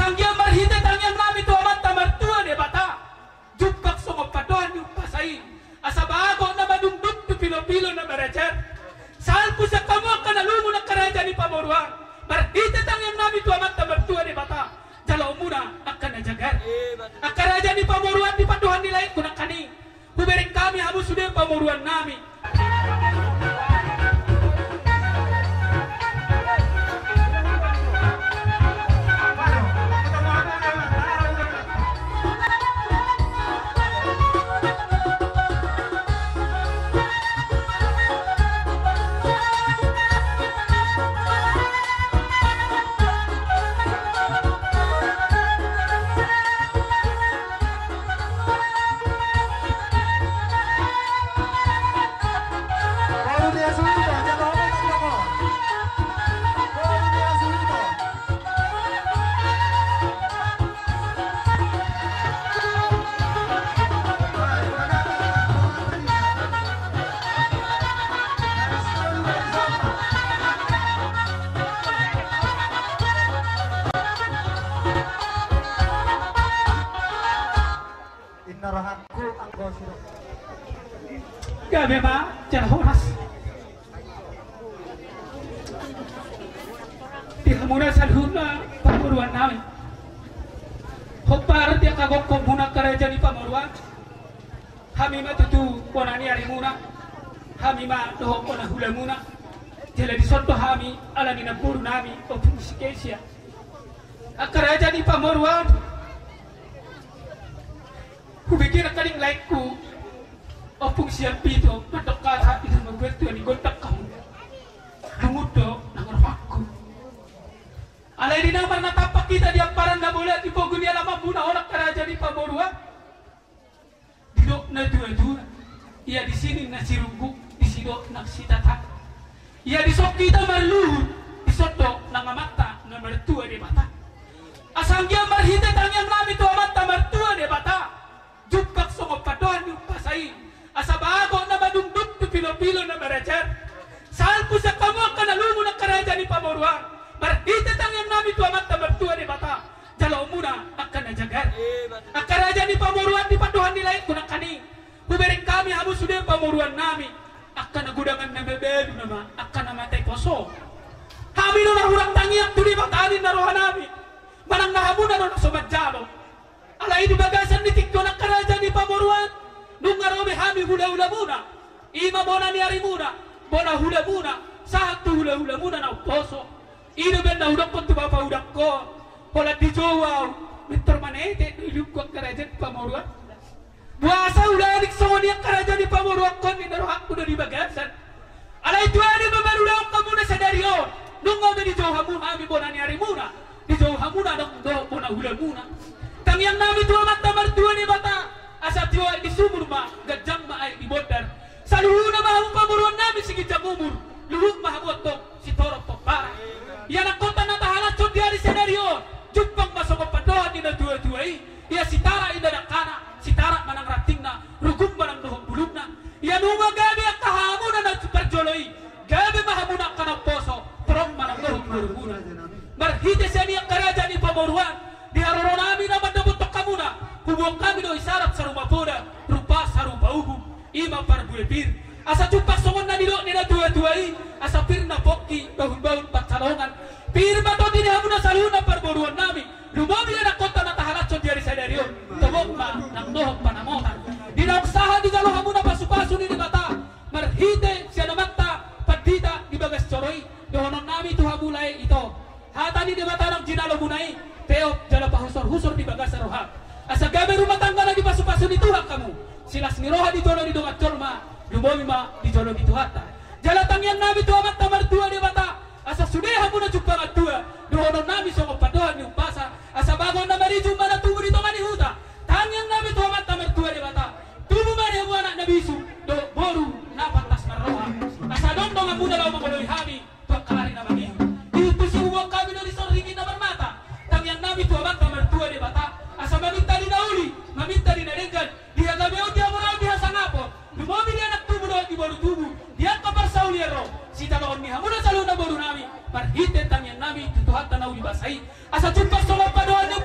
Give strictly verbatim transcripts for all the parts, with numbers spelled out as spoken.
Anggiat marhite tangiang nami tu Amanta Martua Debata, jumpang songon pandohan ni umpasa i, asa bagot na madungdung tu pilopilo na marajar. Salpu sian hamu angka na lungun, angka raja ni pamoruan, marhite tangiang nami tu Amanta Martua Debata, jaloonmuna angka na jagar. Angka raja ni pamoruan, di pandohan ni laengku nangkaning, hubereng hami hamu sude pamoruan nami. Inna rohangku anggo sidok. Gabe ma jala horas. Di hamuna saluhutna pamoruan nami. Hombar di angka gokhonmuna angka raja ni pamoruan. Hami ma tutu bona ni arimuna. Hami ma dohot bona hulamuna. Jala dison do hami ala ni namboru nami Ompung Sikesia. Angka raja ni pamoruan. Hubege nangkaning laengku Ompung Sian Pito mandok hata, ina martua ni gondang hamu. Lungun do nang rohangku. Alai di na marnatampak hita di amparan na bolak di pogu ni alamanmuna on angka raja ni pamoruan. Didok na tuatua, ia disi ninna sirunggu, disi do nang sitata. Ia dison hita marluhut, dison do nang Amanta na Martua Debata. Asa anggiat marhite tangiang nami tu Amanta Martua Debata, jumpang songon pandohan ni umpasa i, asa bagot na madungdung tu pilopilo na marajar. Salpu sian hamu angka na lungun, angka raja ni pamoruan, marhite tangiang nami tu Amanta Martua Debata, jaloonmuna angka na jagar. Angka raja ni pamoruan, di pandohan ni laengku nangkaning, hubereng hami hamu sude pamoruan nami. Angka na godangan na mabalu nama angka na mate poso. Hami do na hurang tangiang tu Debata ninna roha nami. Manang na hamuna do na so manjalo. Alai di bagasan ni tingki on angka raja ni pamoruan, nunga ro be hami hulahulamuna. I ma bona ni arimuna, bona hulamuna, sahat tu hulahulamuna na umposo. I do umbahen na hudokkon tu bapa udangkon. Holan dijou ahu, pintor manete do ilungku angka raja ni pamoruan. Boasa ulaning songon i angka raja ni pamoruan, ninna rohangku do di bagasan. Alai tu ahu do mambaru ulaon hamuna sadari on, nunga be dijou hamu hami bona ni arimuna. Dijou hamuna adong dohot bona hulamuna. Tangiang nami tu Amanta Martua Debata, asa tio aek di sumur ma, ganjang ma aek di bondar. Saluhutna ma hamu pamoruan nami siginjang umur, luhut ma hamu antong sitorop pomparan. Ianakhonta na tahalashon di ari sadari on, jumpang ma songon pandohan ni na tuatua i. Ia sitarak inda dangkana, sitarak ma nang rantingna, rugum ma nang dohot bulungna. Ia nunga gabe angka hamuna na parjolo i, gabe ma hamuna angka na umposo, torop ma nang dohot borumuna. Marhite sian i angka raja ni pamoruan, di haroro nami na mandapothon hamuna, huboan hami do isarap sarupa poda, rupa sarupa uhum, i ma parbue pir. Asa jumpang songon na nidok ni na tuatua i, asa pir na pongki, bahulbahul pansalongan. Pir ma tondi ni hamuna saluhutna parboruon nami, lumobi ianakhonta na tahalashon di ari sadari on, tobok ma nang dohot panamotan. Di naung sahat dijalo hamuna pasupasu ni Debata, marhite sian amanta pandita di bagas joro i, dohonon nami tu hamu lae ito. Hata ni Debata naung jinalomuna i, peop jala pahusorhusor di bagasan roham. Asa gabe rumah tangga na dipasupasu ni Tuhan hamu, silas ni roha di jolo ni dongan jolma, lumobi ma di jolo ni Tuhanta. Jala tangiang nami tu Amanta Martua Debata, asa sude hamuna jumpang antua, dohonon nami songon pandohan ni umpasa, asa bagot na marijum ma na tubu di tonga ni huta. Tangiang nami tu Amanta Martua Debata, tubu ma di hamu anak na bisuk, dohot boru na pantas marroha. Asa adong donganmuna laho mangoloi hami tu angka ari na mangihut. Ihut tusi huboan hami do dison ringgit na marmata. Tangiang nami tu Amanta Martua Debata, asa maminta di na uli, maminta di na denggan, di hagabeon, di hamoraon, di hasangapon, lumobi di anak tubu dohot di boru tubu, di angka parsaulian ro, sitadohon ni hamuna saluhutna boru nami, marhite tangiang nami tu Tuhanta na uli basa i. Asa jumpang songon pandohan ni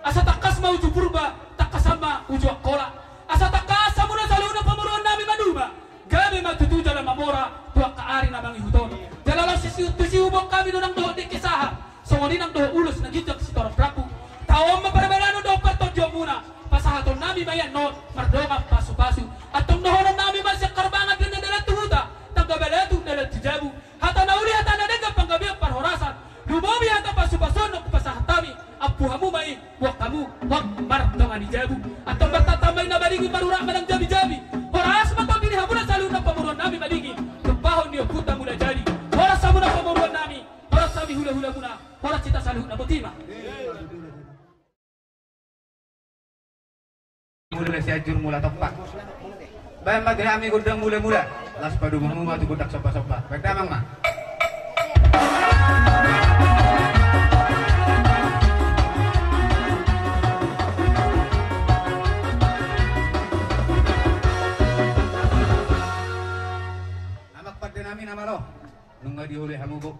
Asa tangkas ma uju Purba, tangkasan ma uju Angkola. Asa tangkas hamuna saluhutna pamoruon nami maduma. Gabe ma tutu jala mamora tu angka ari na mangihut on. Jala laos tusi huboan hami do nang dohot dengke sahat, songon i nang dohot ulos na ginjang sitorop rambu. Tao on ma parbadanon dohot partondionmuna. Pasahaton nami ma i annon mardongan pasupasu. Antong dohonon nami ma sian Harbangan, Denda dalan tu huta, Tangga Balatu dalan tu jabu. Hata na uli, hata na denggan, panggabean parhorasan. Lumobi hata pasupasuon na hupasahat hami. Ampu hamu ma i, boan hamu, hot mardongan di jabu. Antong martantan ma i na madingin, marurat ma nang jabijabi. Horas ma tondi ni hamuna saluhutna pamoruon nami madingin. Tumpahon ni Ompunta Mulajadi. Horas hamuna pamoruon nami. Horas hami hulahulamuna. Horas hita saluhutna, boti ma. Mula Sianjur Mula Tompa. Baen ma di hami gondang mulamula. Laos padomu ma tu gondang sombasomba. Baen damang ma. Amang pande nami na malo. Nunga dioloi hamu, bo,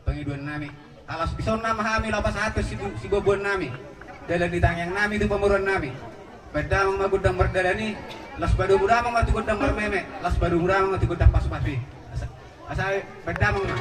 pangidoan nami. Ala dison nama hami laho pasahathon sibu-, sibuanbuan nami. Dalan ni tangiang nami tu pamoruon nami. Baen damang ma gondang mardalan i. Laos padomu damang ma tu gondang marmeme. Laos padomu damang ma tu gondang pasupasu i. Asa, asa baen damang ma.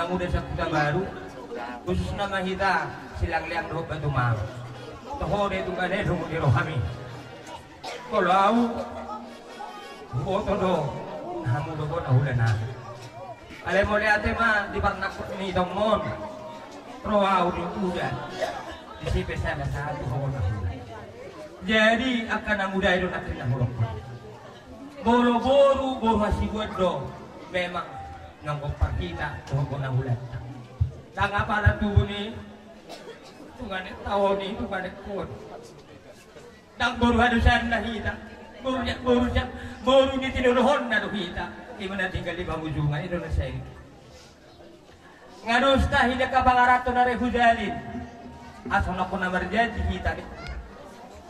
Namuda Sakuta Baru, khususna ma hita Silangleang dohot Batumama. Toho do i tungkane, songon i rohami. Molo au, huboto do hamu do bona hulanami. Alai mauliate ma di parnangkok ni tongon, ro au di uda, disi pe sahat-sahat tu bona hula. Jadi angka namuda i do nangkin na hudokhon. Molo boru, boru Hasibuan do memang nanggo parhita dohot bona hulanta. Ndang apala tubu ni tungane taon i, tungane kon. Ndang boru hadosaanna hita. Boru ni, boru ni, boru ni tinodohonna do hita. Ima na tinggal di pangujungan i do na sai. Nga dos tahi di angka pangaranto na re hujalin. Asa na hona marjanji hita ni.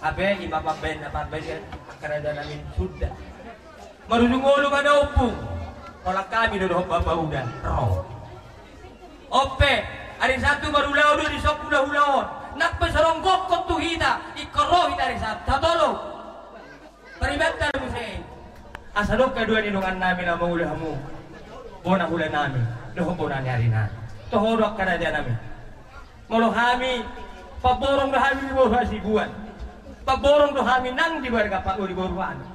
Hape ima pambaen na pambaen angka rajanami Sunda. Marujung olo ma na ompung. Holan hami do dohot bapa uda ro. On pe, ari Sabtu marulaon do dison hula-hula on. Nang pe so adong gokhon tu hita, ingkon ro hita ari Sabtu. Satolo. Taribanta do muse i. Asa adong haduan ni dongannami na mangula hamu. Bona hulanami dohot bona ni arinami. Toho do angka rajanami. Molo hami, pamborong do hami di boru Hasibuan. Pamborong do hami nang di marga Pak, di boru hami.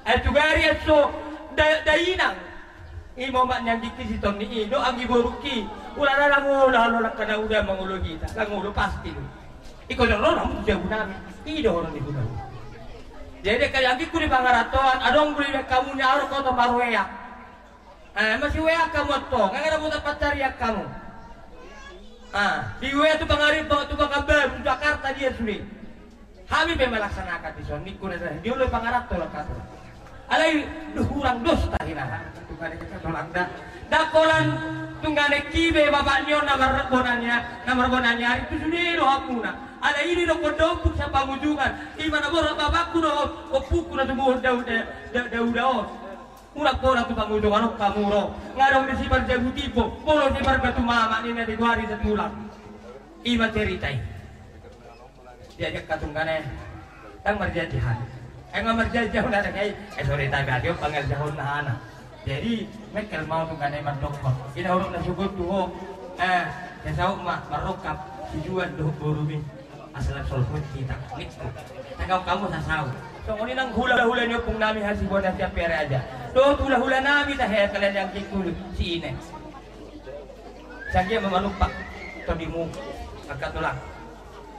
Ai tugari anso da, dainang. Ima omak ni anggingki si Toni i do anggi borungki. Ulala, laho, laho, laho, angka na uda mangoloi hita, laho, laho, pasti do. Ingkon ro hamu tu jabunami. I do holan ni hula. Jadi angka anggingku di pangarantoan, adong do di hamu na ro, holan marueak. Ah, masiueak hamu antong, nga adong na pancarian hamu. Ah, diueak tu Pangaribuan, tu Pekanbaru, tu Jakarta, dia sude. Hami pe melaksanakan dison, ningku na di olo pangaranto laho haturan. Alai do hurang dos tahi na. Tungkane angka tulang da. Ndang holan tungkane kibe bapak ni on na marbona ni, na marbona ni ari tu sude do hamuna. Alai i do dohonon ompung sian pangujungan. Ima na borat bapakku do ompungku na tumuhon da, da, da, da uda on. Unang pola tu pangujungan on hamu ro. Nga adong disi parjabu timbo, molo si parbatumama ninna di goari satulang. Ima cerita i. Diajak hatungkane. Ndang marjanji hami. Ai nga marjanji hami na dengke i. Eh, sorry, tapi adi on pangerjahon na hana. Jadi mengkel ma au tungkane mandokkon. Ina uruk na sugot tu ho. Eh, ya saut ma marrongkap si Juan dohot borumi. Asa lam solhut hita ningku. Tangkap hamu sasau. Songon i nang hula-hula ni ompungnami Hasibuan na sian Pearaja. Dohot hula-hulanami tahe kalian yang kikul si Ine. Sagia ma manumpak tondimu angka tulang.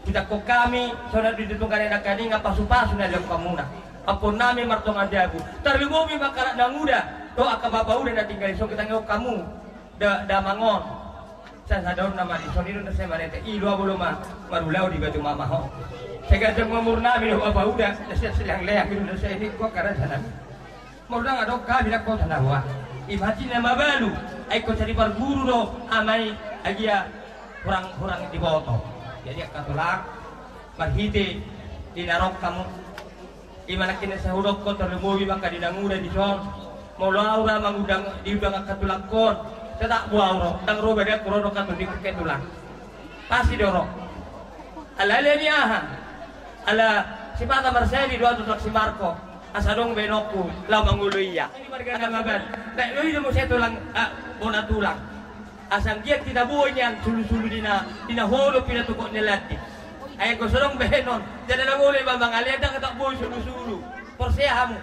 Hujangkon hami songon na di tungkane nangkaningan pasu-pasu na diampamuna. Ampuonnami martonga jabu. Tarlumobi ma angka anak na muda. Dohot angka bapa uda na tinggal i so hutangihon hamu. Da, damang on. Sasada on nama dison i do na sai marete i do abolo ma marulaon di Batumama ho. Sai ganjang ma umurnami dohot bapa uda na sian Silangleang i do na sai ningku angka rajanami. Molo ndang adong hami nang kota na roa. Ima hati na mabalu. Ai ingkon sai diparguru do ama i agia hurang, hurang diboto. Jadi angka tulang marhite di na ro hamu. Ima nangkin na sai hudokkon tarlumobi ma angka di na muda dison. Molo au ra mangundang diundang angka tulangkon, tetap bo au ro, ndang ro badanku ro dohot angka tondingku angka tulang. Pasti do ro. Ala, ala ni aha? Ala sipata marsahali do au tu tulang si Marko. Asa adong baenonku laho mangoloi ia. Marga na maban. Baen do i do muse tulang, ah, bona tulang. Asa anggiat hita boi nian sulu-sulu di na, di na holop i na tu kok ni landit. Ai anggo so adong baenon, jala na molo iba mangalean ndang hita boi sulu-sulu. Porsea hamu.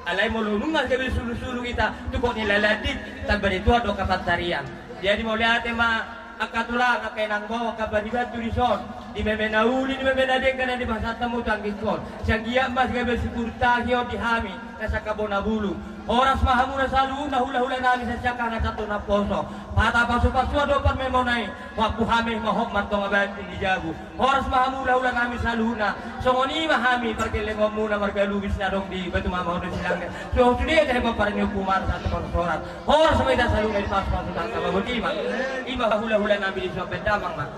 Alai molo nunga gabe sulu-sulu hita tu kok ni landit, tamba ni Tuhan do angka pansarian. Jadi mauliate ma angka tulang, angka inang, bo angka paribantu dison. Di meme na uli, di meme na denggan na dipasahat hamu tu anggingkon. Sai anggiat ma gabe sipurtahi on di hami na siangka bona bulu. Horas ma hamuna saluhutna hula-hulanami na siangka na sahat tu na poso. Pata pasu-pasuan do parmemona i. Mampu hami ma hot martonga banting di jabu. Horas ma hamu hula-hulanami saluhutna. Songon i ma hami pargellengonmuna marga Lubis na adong di Batumama dohot Silangleang. Songon sude tahe pomparan ni ompunta sahat tu parhorasan. Horas ma hita saluhutna dipasu-pasu Tuhan. Ima, ima hula-hulanami dison, baen damang ma.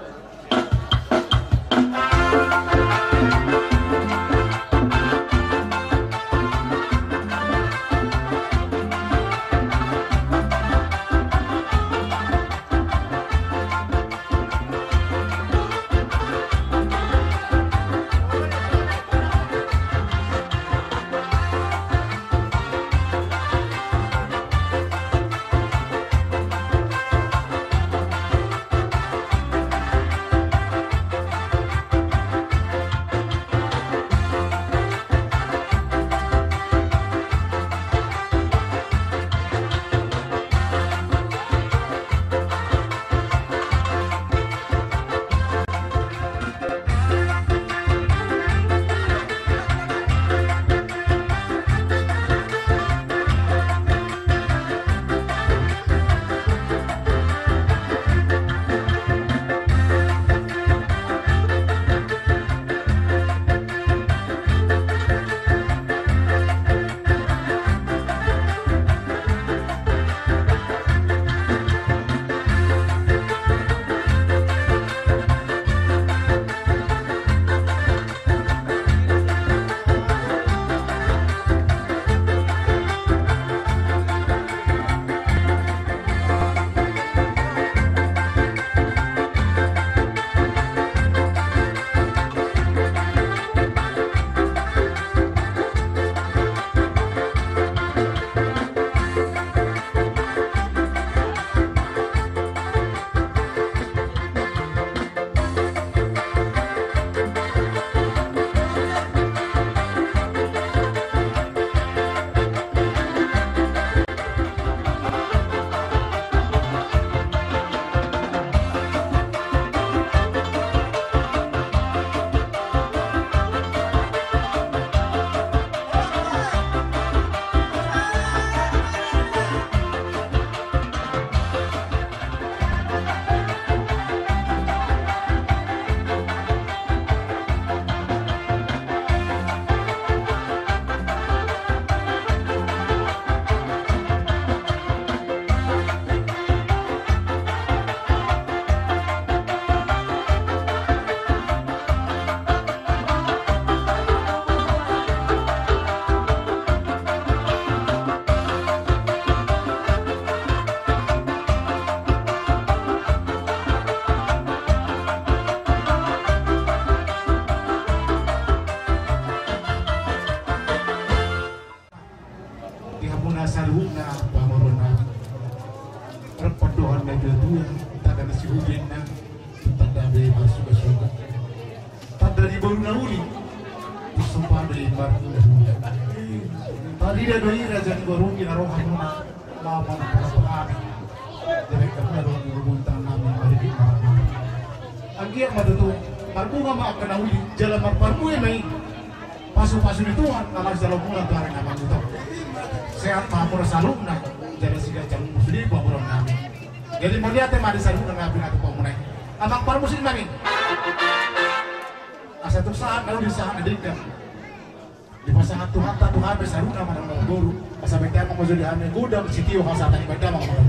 Hudena tanda be marsuga-suga. Tanda ni boru na uli. Sumpah be marsuga-suga. Tarida do i raja ni boru na roha muna. Laho manang pala pahami. Jadi karena do di buntang nami marigi marama. Anggiat ma tutu marbunga ma angka na uli jala marparbue ma i. Pasu-pasu ni Tuhan na laho jalo muna tu ari na mangutau. Sehat ma muna saluhutna. Jala sigancang musu di pamuron nami. Jadi mauliate ma di saluhutna na pinatupa muna i. Amang parmusik nami. Asa tu sahat na uli sahat na denggan. Dipasahat Tuhanta tu hami saluhutna manang na boru. Asa bete amang maju di hami godang sitio hasata ni badamang manang.